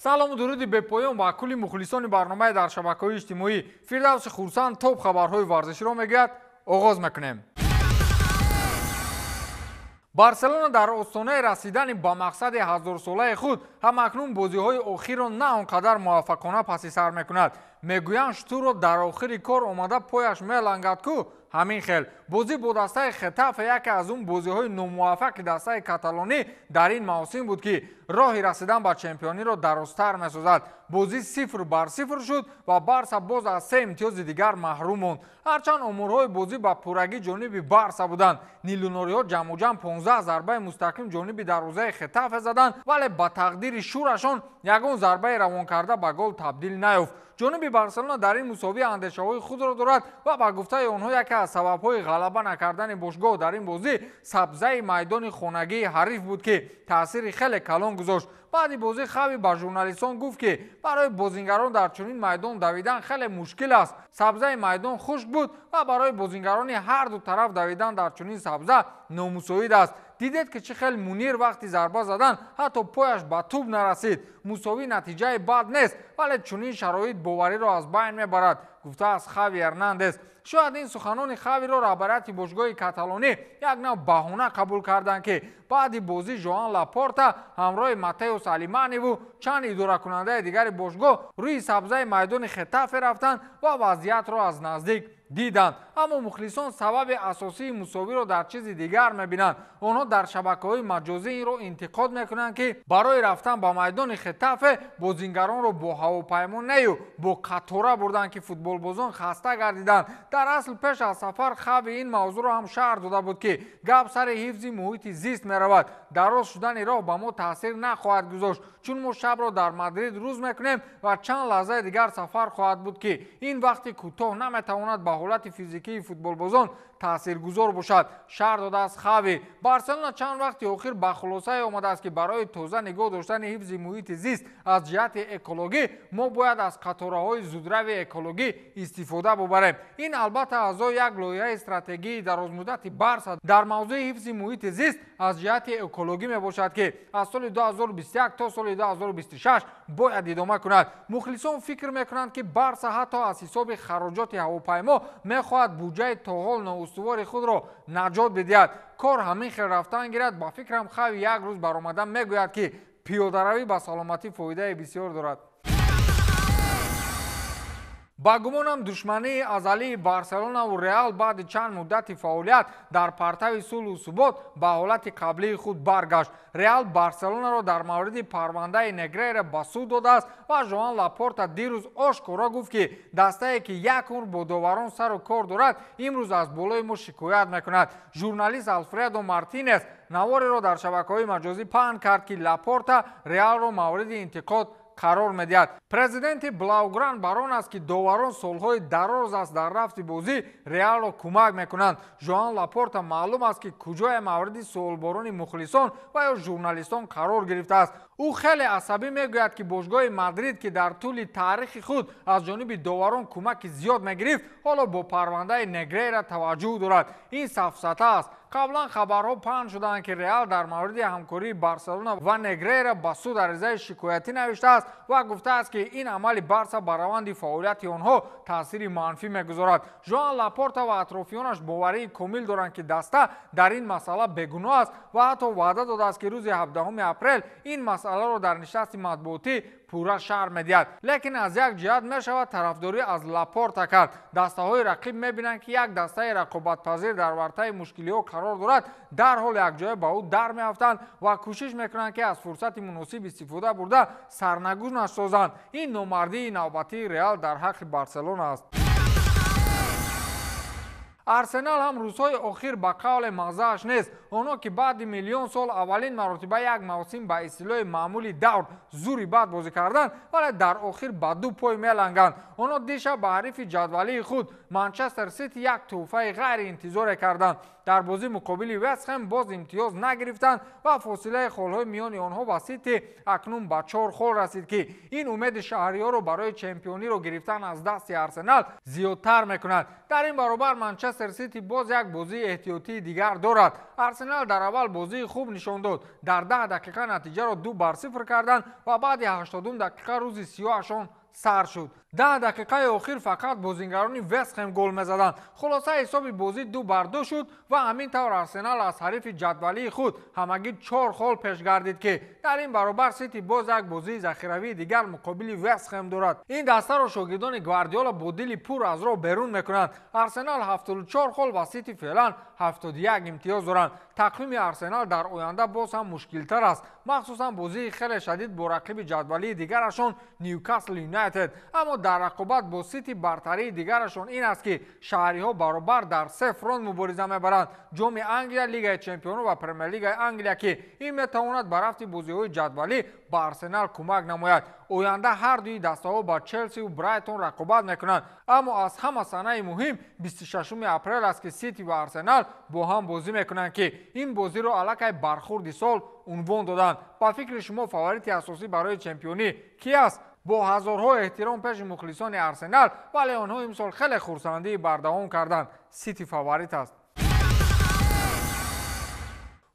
Салому дуруди бепоён ба кулли мухлисони барномаи дар шабакаҳои иҷтимоӣ. Фирдавси Хурсанд топ хабарҳои варзиширо мегӯяд. Оғоз мекунем. Барселона дар остонаи расидани ба мақсади ҳазорсолаи худ ҳамакнун бозиҳои охирро на он қадар муваффақона паси сар мекунад. Мегӯянд, шутурро дар охири кор омада пояш мелангад ку ҳамин хел. Бозӣ бо дастаи Хетафе яке аз он бозиҳои номуваффақи дастаи каталонӣ дар ин мавсим буд, ки роҳи расидан ба чемпиониро дарозтар месозад. Бозӣ 0-0 шуд ва Барса боз аз се имтиёзи дигар маҳрум монд. Ҳарчанд оморҳои бозӣ ба пуррагӣ ҷониби Барса буданд. Нилунориҳо ҷамъуҷамъ 15 зарбаи мустақим ҷониби дарвозаи Хетафе заданд, вале ба тақдири шӯрашон ягон зарбаи равонкарда ба гол табдил наёфт. Ҷониби Барселона дар ин мусовӣ андешаҳои худро дорад ва ба гуфтаи онҳо яке аз сабабҳои ғалаба накардани бошгоҳ дар ин бозӣ сабзаи майдони хонагии ҳариф буд, ки таъсири хеле калон гузошт. Баъди бозӣ Хави ба журналистон гуфт, ки барои бозингарон дар чунин майдон давидан хеле мушкил аст. Сабзаи майдон хушк буд ва барои бозингарони ҳар ду тараф давидан дар чунин сабза номусоид аст. Дидед, ки чӣ хел Мунир вақти зарба задан ҳатто пояш ба тӯб нарасид. Мусовӣ натиҷаи бад нест, вале чунин шароит бовариро аз байн мебарад, гуфтааст Хави Эрнандес. Шояд ин суханони Хавиро раҳбарияти бошгоҳи каталонӣ як нав баҳона қабул карданд, ки баъди бозӣ Жоан Лапорта ҳамроҳи Матеус Алиманиву чанд идоракунандаи дигари бошгоҳ рӯи сабзаи майдони Хетафе рафтанд ва вазъиятро аз наздик диданд. Аммо мухлисон сабаби асосии мусовиро дар чизи дигар мебинанд. Онҳо дар шабакаҳои маҷозӣ инро интиқод мекунанд, ки барои рафтан ба майдони Хетафе бозингаронро бо ҳавопаймо нею бо қатора бурданд, ки футболбозон хаста гардиданд. Дар асл пеш аз сафар Хави ин мавзӯъро ҳам шарҳ дода буд, ки гап сари ҳифзи муҳити зист меравад. Дароз шудани роҳ ба мо таъсир нахоҳад гузошт, чун мо шабро дар Мадрид рӯз мекунем ва чанд лаҳзаи дигар сафар хоҳад буд, ки ин вақти кӯтоҳ наметавонад ба ҳолати физикии футболбозон таъсиргузор бошад, шарҳ додааст Хави. Барселона чанд вақти охир ба хулосае омадааст, ки барои тоза нигоҳ доштани ҳифзи муҳити зист аз ҷиҳати экологӣ мо бояд аз қатораҳои зудрави экологӣ истифода бубарем. Ин албатта аъзои як лоиҳаи стратегии дарозмуддати Барса дар мавзӯи ҳифзи муҳити зист аз ҷиҳати экологӣ мебошад, ки аз соли 2021 то соли 2026 бояд идома кунад. Мухлисон фикр мекунанд, ки Барса ҳатто аз ҳисоби хароҷоти ҳавопаймо мехоҳад буҷаи то ҳол ноустувори худро наҷот бидиҳад. Кор ҳамин хел рафтан гирад, ба фикрам Хави як рӯз баромада мегӯяд, ки пиёдаравӣ ба саломатӣ фоидаи бисёр дорад. Ба гумонам, душмании азалии Барселонаву Реал баъди чанд муддати фаъолият дар партави сулҳу субот ба ҳолати қаблии худ баргашт. Реал Барселонаро дар мавриди парвандаи Негрейра ба суд додааст ва Жоан Лапорта дирӯз ошкоро гуфт, ки дастае, ки як умр бо доварон сару кор дорад, имрӯз аз болои мо шикоят мекунад. Журналист Алфредо Мартинес навореро дар шабакаҳои маҷозӣ паҳн кард, ки Лапорта Реалро мавриди интиқод қарор медиҳад. Президенти Блаугран бар он аст, ки доварон солҳои дароз аст дар рафти бозӣ Реалро кӯмак мекунанд. Жоан Лапорта маълум аст, ки куҷое мавриди суолборони мухлисон ва ё журналистон қарор гирифтааст. Ӯ хеле асабӣ мегӯяд, ки бошгоҳи Мадрид, ки дар тӯли таърихи худ аз ҷониби доварон кӯмаки зиёд мегирифт, ҳоло бо парвандаи Негрейра таваҷҷӯҳ дорад. Ин сафсата аст. Қаблан хабарҳо паҳн шуданд, ки Реал дар мавриди ҳамкории Барселона ва Негрейра ба суд аризаи шикоятӣ навиштааст ва гуфтааст, ки ин амали Барса ба раванди фаъолияти онҳо таъсири манфӣ мегузорад. Жоан Лапорта ва атрофиёнаш боварии комил доранд, ки даста дар ин масъала бегуноҳ аст ва ҳатто ваъда додааст, ки рӯзи 17 апрел ин масъаларо дар нишасти матбуотӣ пурра шарҳ медиҳад. Лекин аз як ҷиҳат мешавад тарафдорӣ аз Лапорта кард. Дастаҳои рақиб мебинанд, ки як дастаи рақобатпазир дар вартаи мушкилиҳо қарор дорад, дарҳол якҷоя ба ӯ дар меафтанд ва кӯшиш мекунанд, ки аз фурсати муносиб истифода бурда сарнагунаш созанд. Ин номардии навбатии Реал дар ҳаққи Барселона аст. Арсенал ҳам рӯзҳои охир ба қавле мағзааш нест. Онҳо, ки баъди миллион сол аввалин маротиба як мавсим ба истилоҳи маъмули давр зури бад бозӣ карданд, вале дар охир ба ду пой меланганд. Онҳо дишаб ба ҳарифи ҷадвалии худ Манчестер Сити як тӯҳфаи ғайриинтизоре карданд. Дар бозӣ муқобили Вестхэм боз имтиёз нагирифтанд ва фосилаи холҳои миёни онҳо ва Сити акнун ба 4 хол расид, ки ин умеди шаҳриёро барои чемпиониро гирифтан аз дасти Арсенал зиёдтар мекунад. Дар ин баробар Манчестер Сити боз як бозии эҳтиётии дигар дорад. Арсенал Арсенал дар аввал бозии хуб нишон дод. Дар 10 дақиқа натиҷаро 2-0 карданд ва баъди 80 дақиқа рӯзи сиёҳашон сар шуд. 10 дақиқаи охир фақат бозингарони Вестхэм гол мезаданд. Хулоса ҳисоби бозӣ 2-2 шуд ва ҳамин тавр Арсенал аз ҳарифи ҷадвалии худ ҳамагӣ 4 хол пеш гардид, ки дар ин баробар Сити боз як бозии захиравии дигар муқобили Вестхэм дорад. Ин дастаро шогирдони Гвардиола бо дили пур аз роҳ берун мекунанд. Арсенал 74 хол ва Сити феълан 71 имтиёз доранд. Тақвими Арсенал дар оянда боз ҳам мушкилтар аст, махсусан бозии хеле шадид бо рақиби ҷадвалии дигарашон Ньюкасл Юнайтед. Аммо дар рақобат бо Сити бартарии дигарашон ин аст, ки шаҳриҳо баробар дар се фронт мубориза мебаранд: Ҷоми Англия, Лигаи Чемпионон ва Премер-лигаи Англия, ки ин метавонад ба рафти бозиҳои ҷадвалӣ ба Арсенал кӯмак намояд. Оянда ҳар дуи дастаҳо ба Челсиву Брайтон рақобат мекунанд. Аммо аз ҳама санаи муҳим 26 апрел аст, ки Сити ва Арсенал бо ҳам бозӣ мекунанд, ки ин бозиро аллакай бархурди сол унвон доданд. Ба фикри шумо фаворити асосӣ барои чемпионӣ ки аст? Бо ҳазорҳо эҳтиром пеши мухлисони Арсенал, вале онҳо имсол хеле хурсандии бардавом карданд. Сити фаворит аст.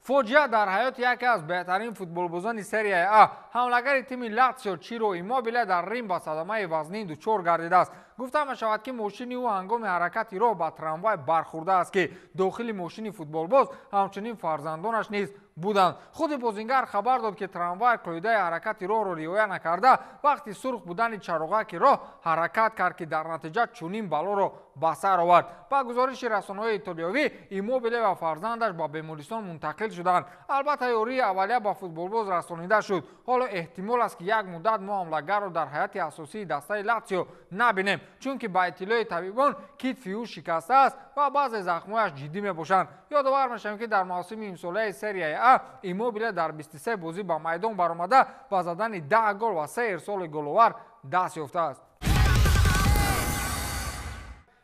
Фоҷиа дар ҳаёти яке аз беҳтарин футболбозони серияи А, ҳамлагари тими Латсио Чиро Иммобиле дар Рим ба садамаи вазнин дучор гардидааст. Гуфта мешавад, ки мошини ӯ ҳангоми ҳаракати роҳ ба трамвай бархӯрдааст, ки дохили мошини футболбоз ҳамчунин фарзандонаш низ буданд. Худи бозингар хабар дод, ки трамвай қоидаи ҳаракати роҳро риоя накарда, вақти сурх будани чароғаки роҳ ҳаракат кард, ки дар натиҷа чунин балоро ба сар овард. Ба гузориши расонаҳои итолиёвӣ, Иммобиле ва фарзандаш ба бемористон мунтақил шуданд. Албатта, ёрии аввалия ба футболбоз расонида шуд. Ҳоло эҳтимол аст, ки як муддат мо ҳамлагарро дар ҳайати асосии дастаи Латсио набинем, чунки ба иттилои табибон китфи ӯ шикастааст ва баъзе захмҳояш ҷиддӣ мебошанд. Ёдовар мешавем, ки дар мавсими имсолаи серияи А Иммобиле дар 23 бозӣ ба майдон баромада ба задани 10 гол ва 3 ирсоли головар даст ёфтааст.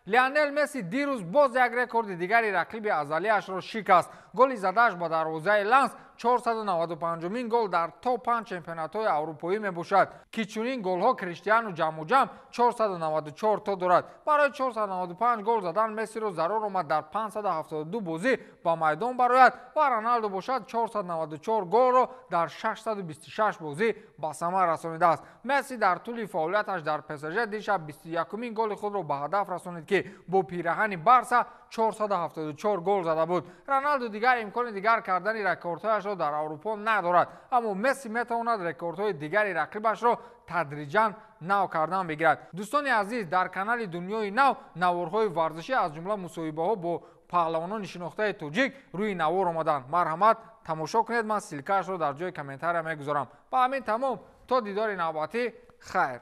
Лионел Месси дирӯз боз як рекорди дигари рақиби азалиашро шикаст. Голи задааш ба дарвозаи Ланс 495-умин гол дар то 5 чемпионатҳои аврупоӣ мебошад, ки чунин голҳо Криштиану ҷамъуҷамъ 494 то дорад. Барои 495 гол задан Мессиро зарур омад дар 572 бозӣ ба майдон барояд ва Роналду бошад 494 голро дар 626 бозӣ ба самар расонидааст. Месси дар тӯли фаъолияташ дар ПСЖ дишаб 21-умин голи худро ба ҳадаф расонид, ки бо пираҳани Барса 474 гол зада буд. Роналду дигар имкони дигар кардани рекордҳояшро дар Аврупо надорад, аммо Месси метавонад рекордҳои дигари рақибашро тадриҷан нав кардан бигирад. Дӯстони азиз, дар канали Дунёи Нав наворҳои варзишӣ аз ҷумла мусоҳибаҳо бо паҳлавонони шинохтаи тоҷик рӯи навор омаданд. Марҳамат, тамошо кунед, ман ссылка ашро дар ҷои комментария мегузорам. Ба ҳамин тамом, то дидори навбатӣ, хайр.